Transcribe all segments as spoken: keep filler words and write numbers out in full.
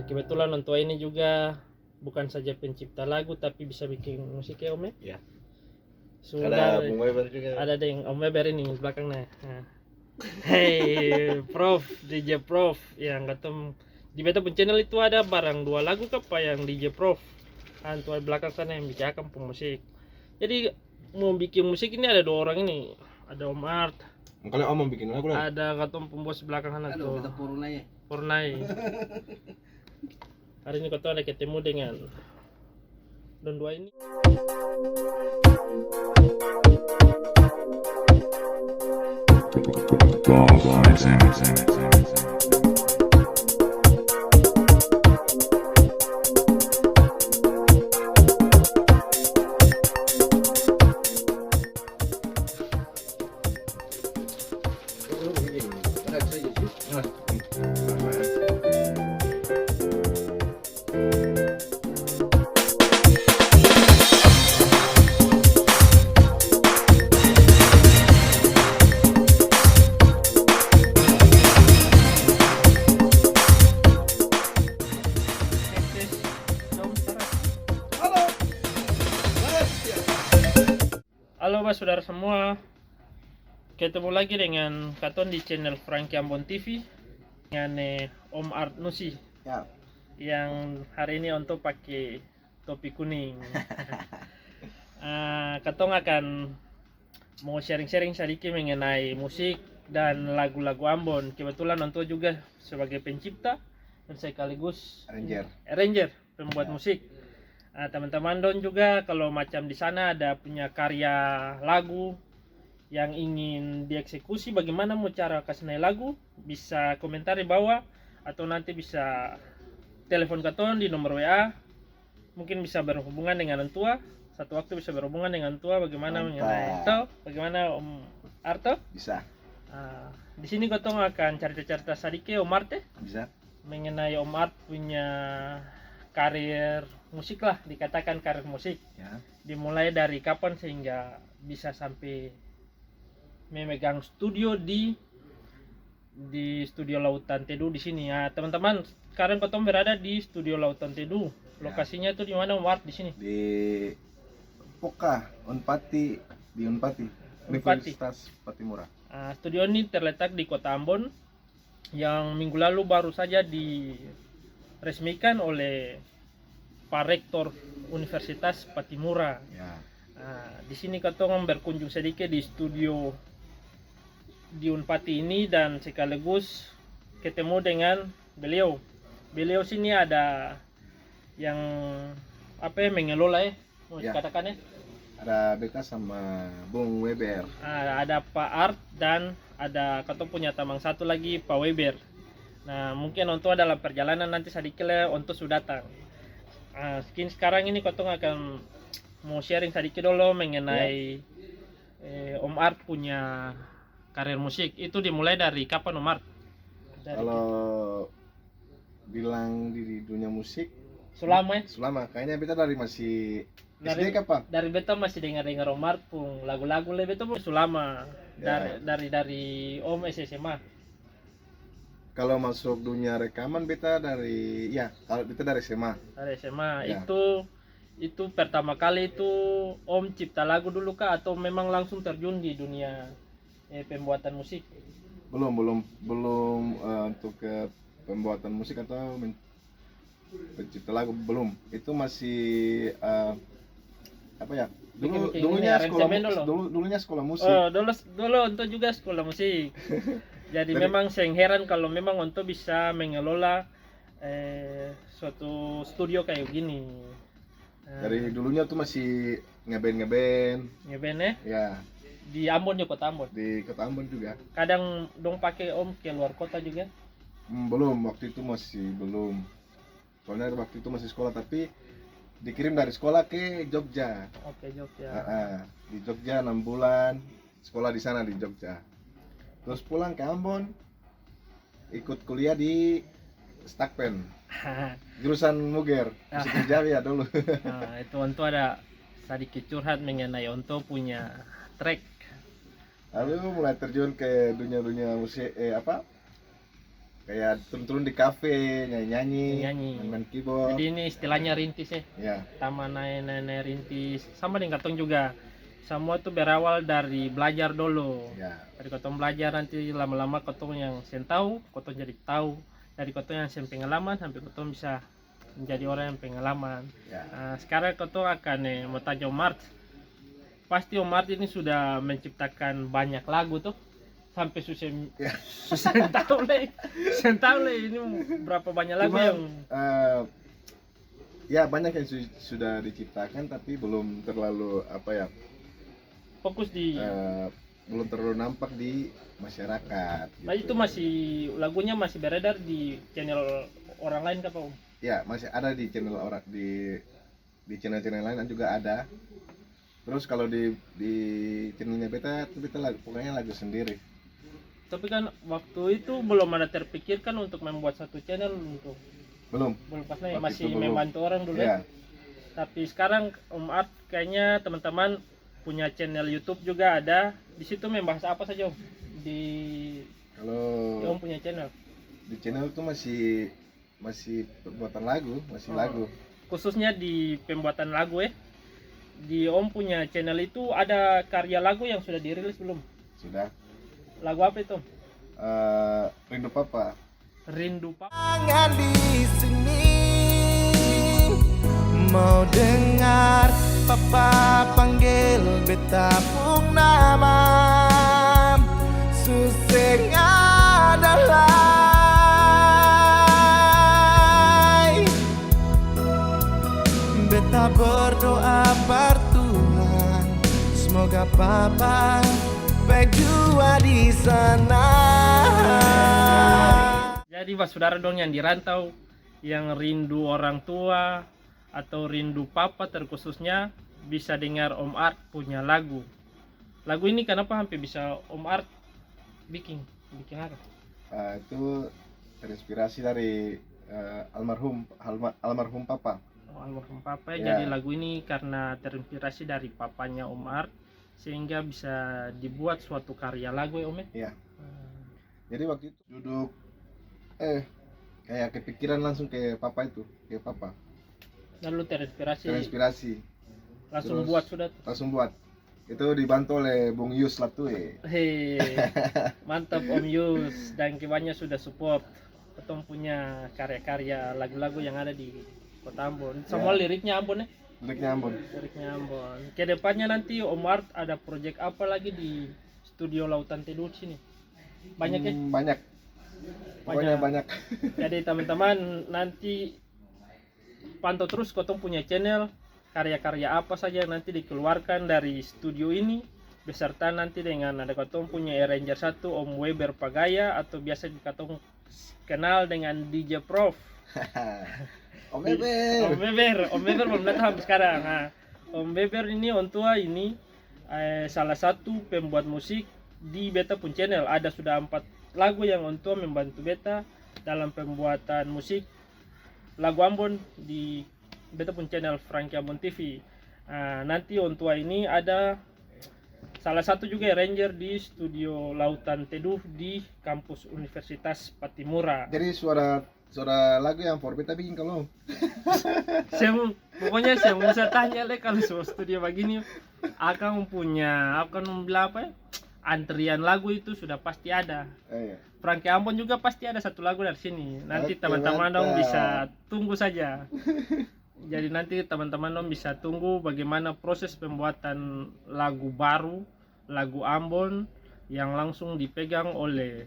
Kebetulan Onto ini juga bukan saja pencipta lagu, tapi bisa bikin musik ya, Om, ya? Iya. Sudah ada Bung Weber juga. Ada deng Om Weber ini belakang, nah. Nah. Hei, Prof, D J Prof, yang katong di beta pung channel itu ada barang dua lagu kapa yang D J Prof. Antua belakang sana yang bikin akang pung musik. Jadi, mau bikin musik ini ada dua orang ini. Ada Om Art. Kali Om mau bikin lagu lah. Ada katong pung bos belakang sana tuh. Aduh, beta Porunai. Porunai. Hari ini katong ada ketemu dengan dong dua ini. Halo, basudara samua, ketemu lagi dengan katong di channel Frankie Ambon T V dengan, eh, Om Art Nusi. Ya. Yang hari ini Onto pake topi kuning. Ah, katong akan mo sharing-sharing sadiki mengenai musik dan lagu-lagu Ambon. Kebetulan Onto juga sebagai pencipta dan sekaligus arranger. Arranger, pembuat musik. Ah, teman-teman dong juga kalo macam di sana ada punya karya lagu yang ingin dieksekusi, bagaimana mo cara kasi nae lagu, bisa komentar di bawah atau nanti bisa telepon katong di nomor W A. Mungkin bisa berhubungan dengan antua, satu waktu bisa berhubungan dengan antua, bagaimana mengenai itu, bagaimana Om Arto? Bisa. Ah, di sini katong akan carita-carita sadiki, Om Arte. Bisa. Mengenai Om Art punya karir musik lah, dikatakan karir musik. Ya. Dimulai dari kapan sehingga bisa sampe memegang studio di, di Studio Lautan Teduh di sini. Ya, teman-teman, sekarang katong berada di Studio Lautan Teduh. Ya. Lokasinya itu di mana, Om Art, di sini? Di Poka, Unpati, di Unpati, Unpati. Universitas Patimura. Ah, studio ini terletak di Kota Ambon, yang minggu lalu baru saja diresmikan oleh Pak Rektor Universitas Patimura. Ya. Nah, di sini katong berkunjung sedikit di studio di Unpati ini dan sekaligus ketemu dengan beliau. Beliau sini ada yang, apa ya, mengelola, eh, mau katakan, eh. Ada beta sama Bung Weber. Ah, ada Pak Art dan ada katong punya tamang satu lagi, Pak Weber. Nah, mungkin Onto dalam perjalanan nanti sadiki le Onto su datang. Ah, mungkin sekarang ini katong akan mau sharing sadiki dolo mengenai, eh, Om Art punya karir musik. Itu dimulai dari kapan, Om Art? Dari Kalau bilang di, di dunia musik, su lama, eh? Su lama. Kayaknya beta dari masih S D kapa? Dari beta masih dengar-dengar Om Art pung lagu-lagu le, beta pung su lama. Ya. Dari, dari, dari Om S M A. Kalau masuk dunia rekaman beta dari, ya, kalau beta dari S M A. Dari S M A. Ya. Itu, itu pertama kali itu Om cipta lagu dulu kah atau memang langsung terjun di dunia eh, pembuatan musik? Belum, belum, belum, eh, untuk ke pembuatan musik atau men-, pencipta lagu, belum. Itu masih, eh, apa ya? Dulu, dulunya sekolah mu-, dulu, dulunya sekolah musik. Oh, dulu, dulu Onto juga sekolah musik. Jadi memang seng heran kalau memang Onto bisa mengelola, eh, suatu studio kayak gini. Dari dulunya tuh masih nge-band, nge-band. Nge-band, eh? Ya. Di Ambon juga, Kota Ambon? Di Kota Ambon juga. Kadang dong pake Om ke luar kota juga? Hmm, belum, waktu itu masih belum. Soalnya waktu itu masih sekolah, tapi dikirim dari sekolah ke Jogja. Oke, Jogja. Heeh, di Jogja enam bulan, sekolah di sana di Jogja. Terus pulang ke Ambon, ikut kuliah di Stakpen. Jurusan Muger, musik Jawi ya dulu. Nah, itu Onto ada sadiki curhat mengenai Onto punya track. Lalu mulai terjun ke dunia-dunia musik, eh, apa, Kayak turun-turun di kafe, nyanyi-nyanyi, nyanyi, main-main keyboard. Jadi ini istilahnya rintis, eh. Ya. Taman nae, nae, nae rintis. Sama deng katong juga. Samua tuh berawal dari belajar dolo. Ya. Dari katong belajar, nanti lama-lama katong yang seng tau, katong jadi tau. Dari katong yang seng pengalaman, sampe katong bisa menjadi orang yang pengalaman. Ya. Nah, sekarang katong akan, eh, mo tanya Om Art. Pasti Om Art ini sudah menciptakan banyak lagu tuh, sampe su seng, ya, su seng tau lai, seng tau lai ini berapa banyak lagu. Cuma, yang, eh, ya, banyak yang su-, sudah diciptakan, tapi belum terlalu, apa ya, fokus di, eh, belum terlalu nampak di masyarakat, nah, gitu. Itu masih, lagunya masih beredar di channel orang lain kapa, Om? Ya, masih ada di channel orang, di, di channel-channel lain juga ada. Terus kalau di, di channelnya beta, itu beta lagu, pokoknya lagu sendiri. Tapi kan waktu itu belum ada terpikirkan untuk membuat satu channel untuk, belum. Belum pas naik, waktu masih itu belum. Membantu orang dulu, ya. Iya. Tapi sekarang Om Art kayaknya teman-teman punya channel YouTube juga ada. Di situ membahas apa saja, Om? Di, kalau di Om punya channel? Di channel itu masih, masih pembuatan lagu, masih, oh, lagu. Khususnya di pembuatan lagu, eh. Di Om punya channel itu ada karya lagu yang sudah dirilis belum? Sudah. Lagu apa itu? Eh, Rindu Papa. Rindu Papa. Tangan di sini, mau dengar Papa panggil beta pung nama. Su seng ada lai. Beta berdoa par Tuhan, semoga Papa baik jua di sana. Jadi, basudara dong yang di rantau, yang rindu orang tua, atau rindu Papa terkhususnya, bisa dengar Om Art punya lagu. Lagu ini kanapa sampe bisa Om Art biking? Biking akang? Ah, itu terinspirasi dari, eh, almarhum, alma-, almarhum Papa. Oh, almarhum Papa, ya. Ya. Jadi lagu ini karna terinspirasi dari papanya Om Art, sehingga bisa dibuat suatu karya lagu, ya, Om, ya? Iya. Hmm. Jadi waktu itu duduk, eh, kayak kepikiran langsung ke Papa itu, ke Papa. Lalu terinspirasi. Terinspirasi. Langsung buat sudah tuh. Terus langsung buat. Itu dibantu oleh Bung Yus Latue. Hei, mantap Om Yus, dangke banya sudah support katong punya karya-karya lagu-lagu yang ada di Kota Ambon. Ya. Semua liriknya Ambon, eh? Liriknya Ambon. Liriknya Ambon. Kedepannya nanti Om Art ada project apa lagi di Studio Lautan Teduh sini? Banyak, ya? Hmm, banyak. Pokoknya banyak. Jadi, teman-teman, nanti pantau terus katong punya channel, karya-karya apa saja yang nanti dikeluarkan dari studio ini, beserta nanti dengan ada katong punya arranger satu, Om Weber Pagaya, atau biasa katong kenal dengan D J Prof. Om Weber. Om Weber, Om Weber belum datang sampai sekarang. Nah, Om Weber ini, Om Tua ini, eh, salah satu pembuat musik di beta pung channel. Ada sudah empat lagu yang Om Tua membantu beta dalam pembuatan musik lagu Ambon di beta pung channel Frankie Ambon T V. Ah, nanti Om Tua ini ada salah satu juga arranger di Studio Lautan Teduh di kampus Universitas Pattimura. Jadi suara, suara lagu yang for beta biking kalau. Seng, pokoknya seng usah tanya le, kalau so studio bagini, akang punya, akang bilang apa ya? Antrian lagu itu sudah pasti ada. Eh, iya. Frankie Ambon juga pasti ada satu lagu dari sini. Nanti, oke, teman-teman dong, mantap, bisa tunggu saja. Jadi nanti teman-teman dong bisa tunggu bagaimana proses pembuatan lagu baru, lagu Ambon yang langsung dipegang oleh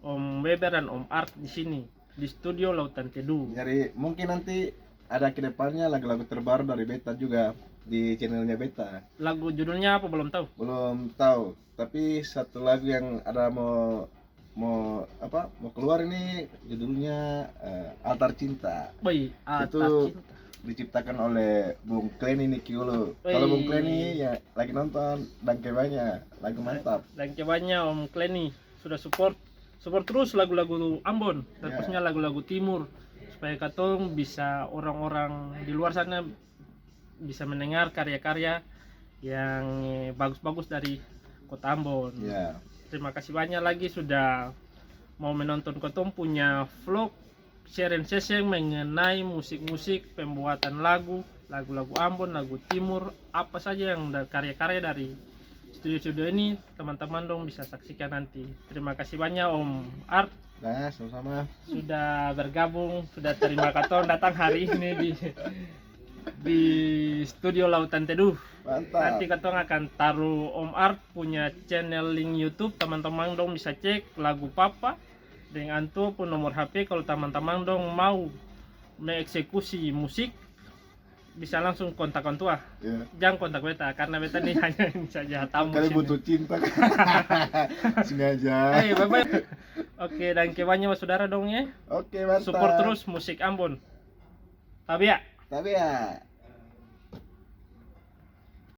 Om Weber dan Om Art di sini, di Studio Lautan Teduh. Jadi mungkin nanti ada ke depannya lagu-lagu terbaru dari beta juga di channelnya beta. Lagu judulnya apa, belum tahu? Belum tahu, tapi satu lagu yang ada mau, mau apa, mau keluar ini judulnya, eh, Altar Cinta. Wih, Altar Cinta. Itu diciptakan oleh Bung Kleni Nikiolo. Kalau Bung Kleni ya lagi nonton, dangke banya, lagu mantap. Dangke banya Om Kleni sudah support. Support terus lagu-lagu Ambon, dan khususnya lagu-lagu Timur, supaya katong bisa, orang-orang di luar sana bisa mendengar karya-karya yang, eh, bagus-bagus dari Kota Ambon. Ya. Terima kasih banyak lagi sudah mau menonton katong punya vlog sharing session mengenai musik-musik, pembuatan lagu, lagu-lagu Ambon, lagu Timur, apa saja yang da-, karya-karya dari studio-studio ini, teman-teman dong bisa saksikan nanti. Terima kasih banyak Om Art. Nah, sama-sama. Sudah bergabung, sudah terima katong datang hari ini di, di studio Lautan Teduh. Mantap. Nanti katong akan taruh Om Art punya channel link YouTube, teman-teman dong bisa cek lagu Papa deng Antua pung nomor H P. Kalau tamang-tamang dong mau me eksekusi musik, bisa langsung kontak Antua. Iya. Jang kontak beta, karna beta ni hanya ini saja tamu. Kali sini butuh cinta. Sengaja. Eh, bye-bye. Oke, dangke banya basudara dong, ya. Oke, mantap. Support terus musik Ambon. Tabea. Tabea.